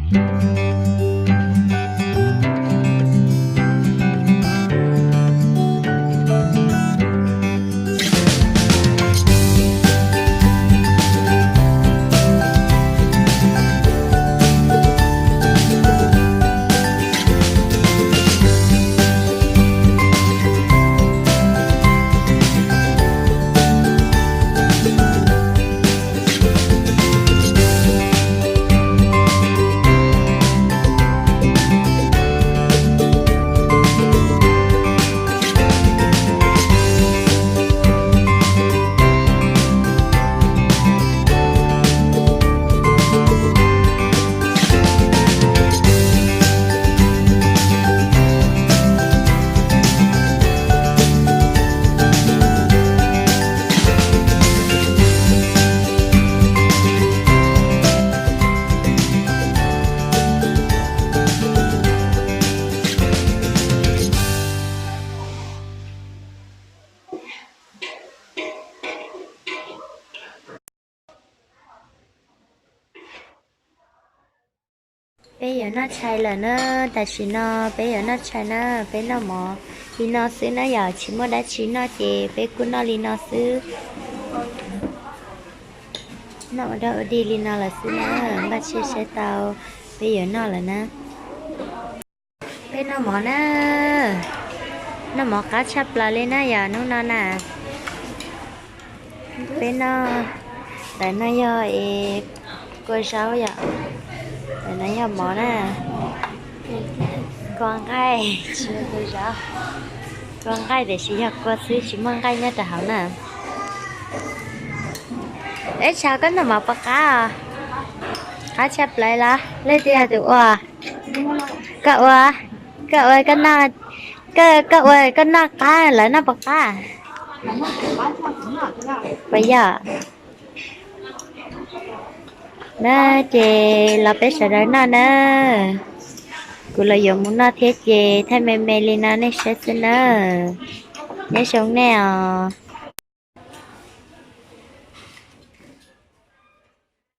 Peb yuav noj tshais lawm na, tam sim no peb yuav noj tshais na, peb noj mov li no xwb na yom, tsis muaj dab tsi noj ces peb kuj noj li no xwb. Noj ua dog ua dig li no lawm xwb na, npaj siab saib tau peb yuav noj lawm na. Peb noj mov na, noj mov qab tshaj plaws li na yom hnub no na. Peb noj, ntawm no yog es kua zaub yom, ntawm no yog mov na, kua nqaij, tsis yog kua zaub, kua nqaij tiam sis yog kua xwb tsis muaj nqaij nyob rau hauv na. Eb, tshav koj noj mov puas qab? Qab tshaj plaws los? Leej twg yog tus ua? Koj ua, koj ua, koj noj, koj ua koj noj qab, lawv noj puas qab? Puas yog? Na, ces los peb sawv daws noj na. Kuv los yuav mus noj thiab ces thaij me me li no nej saib xwb na. Nyob zoo nej os.